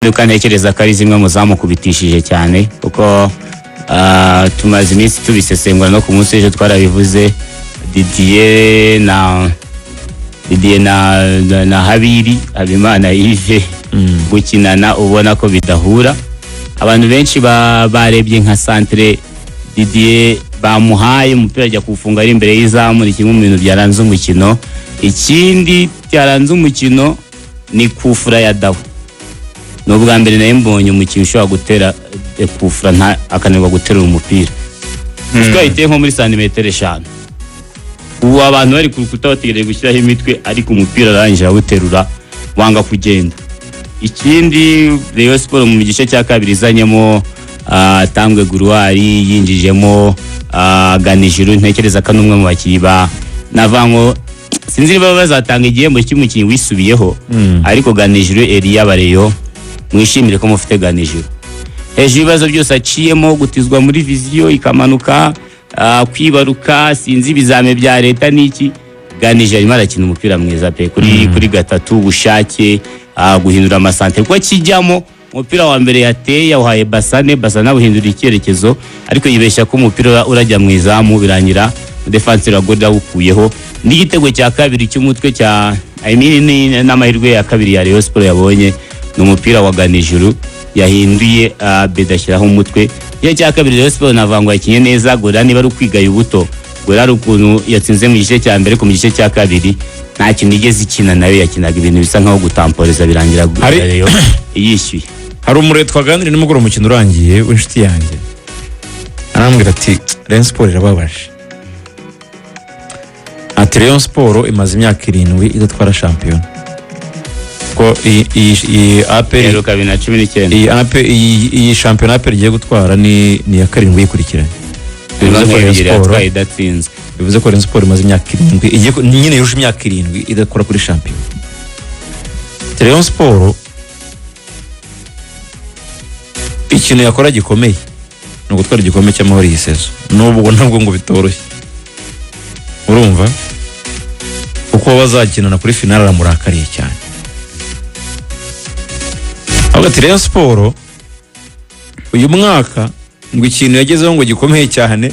Impinduka ntekereza ko ari zimwe mu zamukubitishije cyane, kuko tumaze iminsi tubisesengura, no ku munsi w'ejo twarabivuze. Didier na Habiri Habimana Yves gukinana ubona ko bidahura. Abantu benshi barebye nka centre Didier bamuhaye, umupira ajya kuwufunga ari imbere y'izamu. Ni kimwe mu bintu byaranze umukino. Ikindi byaranze umukino ni kufura ya Dawo. Ni ubwa mbere nayo mbonye umukinnyi ushobora gutera kufura nta akananirwa guterura umupira, kuko yayiteye nko muri santimetero 5. Ubu abantu bari ku rukuta bategereje gushyiraho imitwe, ariko umupira arangije arawuterura, wanga kugenda. Ikindi, Rayon Sport mu gice cya kabiri izanyemo Tambwe Guruwari, yinjijemo Ganijuru. Ntekereza ko n'umwe mu bakinnyi ba navuga ngo sinzi niba bazatanga igihembo cy'umukinnyi wisubiyeho, ariko Ganijuru Elia, Bareyo mwishimire ko mufite Ganijuru. Hejuru y'ibibazo byose aciyemo, gutizwa muri Vision ikamanuka, kwibaruka, sinzi ibizame bya leta n'iki, Ganijuru arimo arakina umupira mwiza pe. Kuri gatatu, ubushake, guhindura amasantere, kuko kijyamo umupira wa mbere yateye yawuhaye Basane, Basane awuhindura icyerekezo, ariko yibeshya ko umupira urajya mu izamu, birangira défenseur wa Gorilla awukuyeho. N'igitego cya kabiri cy'umutwe cya, I mean, n'amahirwe ya kabiri ya Rayon Sport yabonye ni umupira wa Ganijuru yahinduye, Beda ashyiraho umutwe. Igice cya kabiri Rayon Sport navuga ngo yakinye neza. Gorilla niba ari ukwigaya ubuto, Gorilla hari ukuntu yatsinze mu gice cya mbere, ku mu gice cya kabiri nta kintu igeze ikina nayo, yakinaga ibintu bisa nkaho gutamporeza, birangira Rayon yishyuye. Hari umuriro twaganiriye nimugoroba umukino urangiye, w'inshuti yanjye, arambwira ati: "Rayon Sport irababaje." Ati: "Rayon Sport imaze imyaka 7 idatwara shampiyona, ko iyi APR Iheruka 2019. Iyi APR, iyi shampiyona APR igiye gutwara ni iya karindwi yikurikiranye." Bivuze ko Rayon ebyiri Sport yatwaye idatsinzwe. Bivuze ko Rayon Sport imaze imyaka 7 igiye nyine yujuje imyaka 7 idakora kuri shampiyona. Rayon Sport ikintu yakora gikomeye ni ugutwara igikombe cy'amahoro iyi saison, nubwo nabwo ngo bitoroshye. Urumva uko bazakinana kuri finale, aramurakariye cyane. Avuga ati Rayon Sport uyu mwaka ngo ikintu yagezeho ngo gikomeye cyane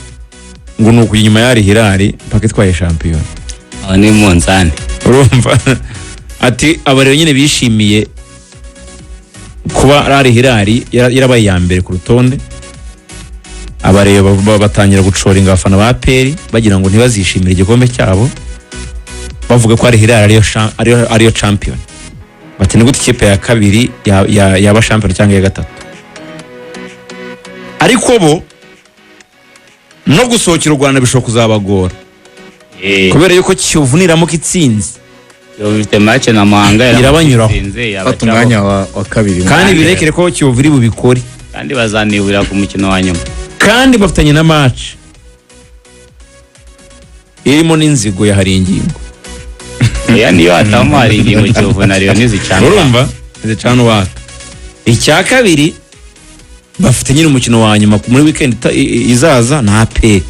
ngo ni ukujya inyuma y'Al Hilal mpaka itwaye shampiyona. Aho ni munzani. Urumva, ati aba rero nyine bishimiye kuba Al Hilal yarabaye iya mbere ku rutonde, abareba batangira gucoringa abafana ba APR bagira ngo ntibazishimire igikombe cyabo, bavuga ko Al Hilal ariyo champion. Bati: "Ni gute ikipe ya kabiri yaba champion cyangwa iya gatatu?" Ariko bo no gusohokera u Rwanda bishobora kuzabagora kubera yuko Kiyovu niramuka itsinze Kiyovu ifite match na Muhanga. Irabanyuraho. Iramutsinze, Fata yabacaho. umwanya wa kabiri. Kandi birekere ko Kiyovu iri bubikore. Kandi bazanihurira ku mukino wa nyuma. Kandi bafitanye na match irimo n'inzigo ya hari ingingo. Oya, niyo hatabamo hari ingingo, Kiyovu na Rayon ntizicana. Urumva zicana uwaka. Icya kabiri, bafite nyine umukino wa nyuma muri weekend izaza na APR.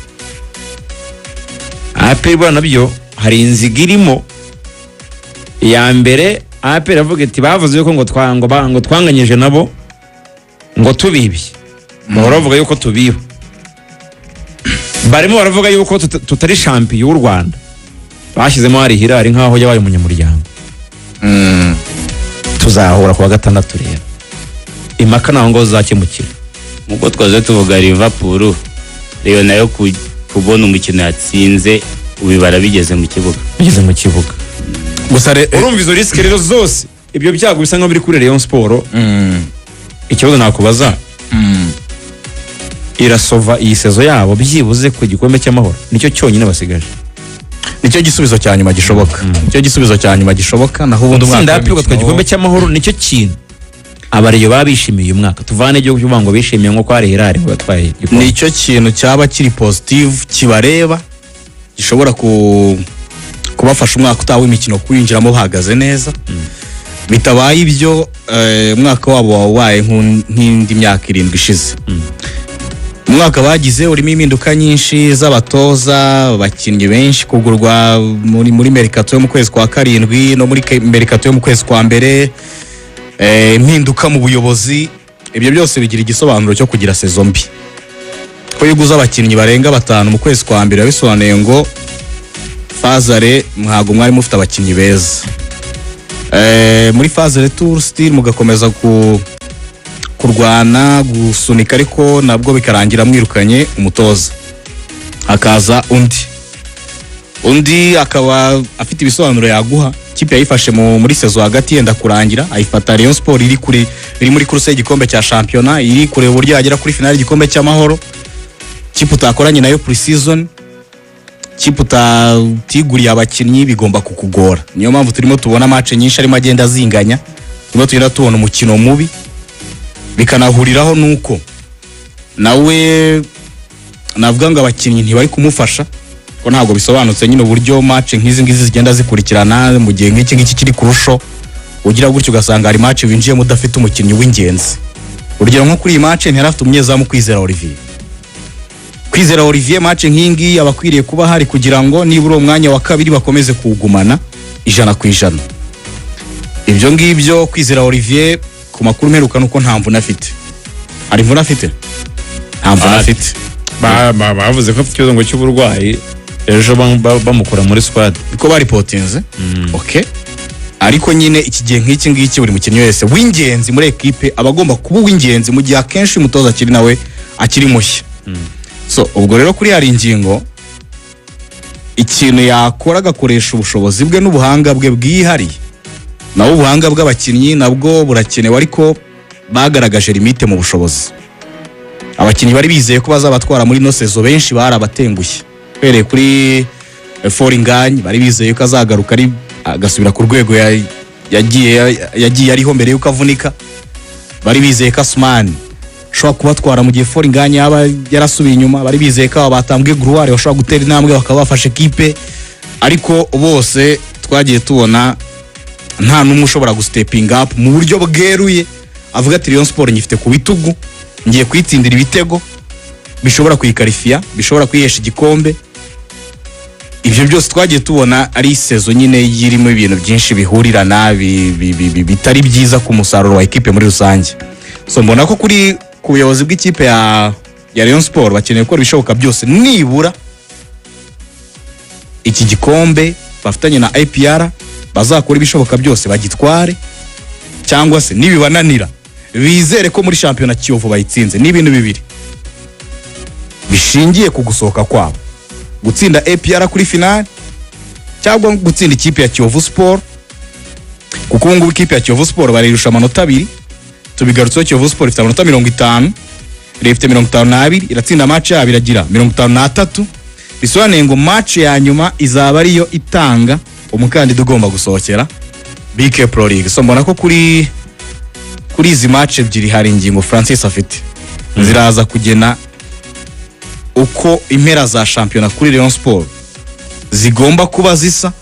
APR buriya nabyo hari inzigo irimo. Iya mbere, APR avuga iti bavuze yuko ngo twanganyije nabo ngo tubibye, bahora bavuga yuko tubiba, barimo baravuga yuko tutari champion w'u Rwanda, bashyizemo Al Hilal nk'aho yabaye umunyamuryango. Tuzahura ku wa gatandatu rero, impaka ntaho ngo zizakemukira. Nkuko twaze tuvuga Liverpool, Rayon nayo kubona umukino yatsinze ubibara bigeze mu kibuga. Bigeze mu kibuga. Gusa Urumva izo risque rero zose, ibyo byago bisa nkaho biri kuri Rayon Sport. Ikibazo nakubaza, irasova iyi saison yabo byibuze ku gikombe cy'amahoro? Nicyo cyonyine basigaje. Nicyo gisubizo cya nyuma gishoboka, nicyo gisubizo cya nyuma gishoboka. Naho ubundi umwaka Gutsinda APR ugatwara w'imikino- igikombe cy'amahoro nicyo kintu abareyo baba bishimiye uyu mwaka. Tuvane igihugu cy'uvuga ngo bishimiye nko Al Hilal ngo batwaye igikombe. Nicyo kintu cyaba kiri positive kibareba, gishobora kubafasha umwaka utaha w'imikino kuwinjiramo bahagaze neza. Bitabaye ibyo, umwaka wabo waba ubaye nk'indi myaka 7 ishize. Umwaka bagize urimo impinduka nyinshi z'abatoza, abakinnyi benshi kugurwa muri mercato yo mu kwezi kwa karindwi no muri mercato yo mu kwezi kwa mbere. Impinduka mu buyobozi, ibyo byose bigira igisobanuro cyo kugira saison mbi. Ko iyo uguze abakinnyi barenga batanu mu kwezi kwa mbere, biba bisobanuye ngo phase aller ntabwo mwari mufite abakinnyi beza. Muri phase retour still mugakomeza kurwana, gusunika, ariko nabwo bikarangira mwirukanye umutoza, hakaza undi, undi akaba afite ibisobanuro yaguha. Ikipe yayifashe muri saison hagati yenda kurangira, ayifata Rayon Sport iri kuri iri muri course y'igikombe cya shampiyona, iri kureba uburyo yagera kuri finale y'igikombe cy'amahoro. Ikipe utakoranye nayo pre-season, ikipe utiguriye abakinnyi, bigomba kukugora. Niyo mpamvu turimo tubona match nyinshi arimo agenda azinganya, turimo tugenda tubona umukino mubi, bikanahuriraho nuko nawe navuga ngo abakinnyi ntibari kumufasha, ko ntabwo bisobanutse nyine uburyo match nk'izi ngizi zigenda zikurikirana mu gihe nk'iki ngiki kiri kurusho. Ugira gutyo ugasanga hari match winjiyemo udafite umukinnyi w'ingenzi. Urugero nko kuri iyi match ntiyari afite umunyezamu Kwizera Olivier. Kwizera Olivier match nk'iyi ngiyi aba akwiriye kuba hari kugira ngo nibura uwo mwanya wa kabiri bakomeze kuwugumana 100%. Ibyo ngibyo, Kwizera Olivier ku makuru mperuka nuko nta mvune afite. Hari imvune afite? Nta mvune afite. Bavuze ko afite ikibazo ngo cy'uburwayi ejo, bamukura muri squad. Niko baripotinze, okay. Ariko nyine iki gihe nk'iki ngiki, buri mukinnyi wese w'ingenzi muri ekipe aba agomba kuba uw'ingenzi, mu gihe akenshi umutoza akiri nawe akiri mushya. So ubwo rero kuri hari ingingo, ikintu yakora agakoresha ubushobozi bwe n'ubuhanga bwe bwihariye. Naho ubuhanga bw'abakinnyi nabwo burakenewe, ariko bagaragaje limite mu bushobozi. Abakinnyi bari bizeye ko bazabatwara muri ino saison benshi barabatengushye, uhereye kuri Fall Ngagne, bari bizeye ko azagaruka ari agasubira ku rwego yagiye ariho mbere y'uko avunika. Bari bizeye ko Asumani ushobora kubatwara mu gihe Fall Ngagne yaba yarasubiye inyuma. Bari bizeye ko aba batambwe Gloire bashobora gutera intambwe bakaba bafashe kipe, ariko bose twagiye tubona nta n'umwe ushobora gustepinga up mu buryo bweruye avuga ati: "Rayon Sport nyifite ku bitugu, ngiye kuyitsindira ibitego bishobora kuyikarifiya, bishobora kuyihesha igikombe." Ibyo byose twagiye tubona ari saison nyine irimo ibintu byinshi bihurirana bitari byiza ku musaruro wa ekipe muri rusange. So mbona ko kuri ku buyobozi bw'ikipe ya Rayon Sport bakeneye gukora ibishoboka byose nibura iki gikombe bafitanye na APR bazakora ibishoboka byose bagitware, cyangwa se nibibananira bizere ko muri shampiyona Kiyovu bayitsinze. Ni ibintu bibiri bishingiye ku gusohoka kwabo: gutsinda APR kuri finale cyangwa gutsinda ikipe ya Kiyovu Sport, kuko ubu ngubu ikipe ya Kiyovu Sport barayirusha amanota 2. Tubigarutseho, Kiyovu Sport ifite amanota 50, Rayon ifite 52. Iratsinda match yabo iragira 53, bisobanuye ngo match ya nyuma izaba ariyo itanga umukandida ugomba gusohokera BK Pro League. So mbona ko kuri izi match ebyiri hari ingingo Francis afite ziraza kugena uko impera za shampiyona kuri Rayon Sport zigomba kuba zisa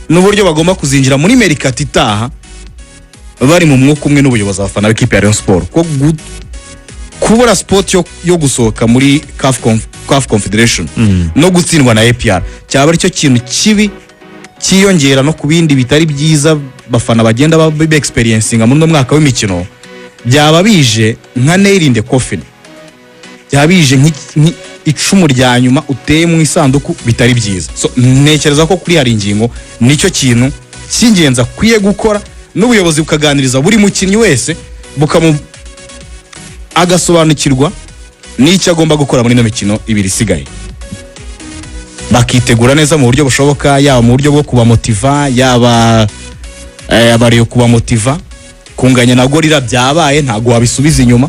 n'uburyo bagomba kuzinjira muri mercato itaha bari mu mwuka umwe n'ubuyobozi, abafana b'ikipe ya Rayon Sport, ko kubura spot yo gusohoka muri CAF Confederation no gutsindwa na APR cyaba aricyo kintu kibi cyiyongera no ku bindi bitari byiza bafana bagenda ba experiencinga muri uno mwaka w'imikino. Byaba bije nka nail in the coffin, byaba bije icumu rya nyuma uteye mu isanduku bitari byiza. So ntekereza ko kuri hari ingingo nicyo kintu cy'ingenzi akwiye gukora, n'ubuyobozi bukaganiriza buri mukinnyi wese, bukamu agasobanukirwa n'icyo agomba gukora muri ino mikino ibiri isigaye, bakitegura neza mu buryo bushoboka, yaba mu buryo bwo kubamotiva, yaba abariyo kubamotiva. Kunganya na Gorilla byabaye, ntabwo wabisubiza inyuma,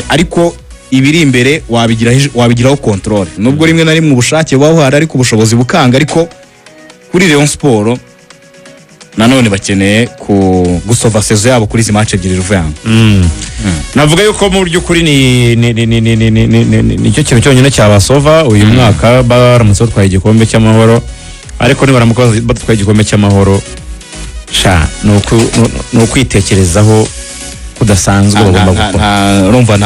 ariko ibiri imbere wabigiraho control, nubwo rimwe na rimwe ubushake buba buhari ariko ubushobozi bukanga. Ariko kuri Rayon Sport nanone bakeneye ku gusova saison yabo kuri izi match ebyiri, Ruvuyanga. Navuga yuko mu by'ukuri ni ni ni ni ni ni ni ni ni nicyo kintu cyonyine cyabasova uyu mwaka baramutse batwaye igikombe cy'amahoro. Ariko nibaramuka batwaye igikombe cy'amahoro, sha ni ukwitekerezaho kudasanzwe bagomba gukora. Urumva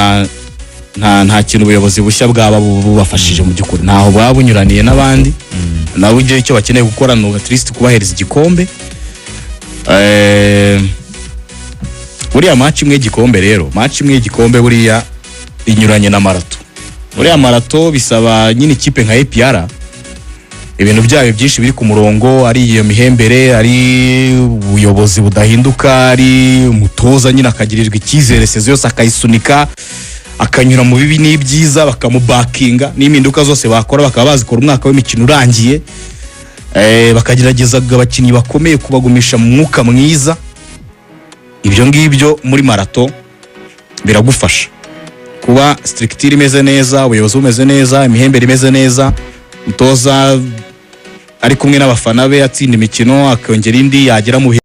nta kintu ubuyobozi bushya bwaba bubafashije mu by'ukuri, ntaho bwaba bunyuraniye n'abandi. Nabo ibyo icyo bakeneye gukora ni at least kubahereza igikombe. Buriya match imwe y'igikombe rero, match imwe y'igikombe buriya inyuranye na marathon. Buriya marathon bisaba nyine ikipe nka APR, ibintu byayo byinshi biri ku murongo, ari iyo mihembere, ari ubuyobozi budahinduka, ari umutoza nyine akagirirwa icyizere saison yose, akayisunika, akanyura mu bibi n'ibyiza, bakamubakinga, n'impinduka zose bakora bakaba bazikora umwaka w'imikino urangiye. Bakagerageza abakinnyi bakomeye kubagumisha mu mwuka mwiza. Ibyo ngibyo muri marathon biragufasha kuba structure imeze neza, ubuyobozi bumeze neza, imihembere imeze neza, umutoza ari kumwe n'abafana be, atsinda imikino, akongera indi, yagera mu bihe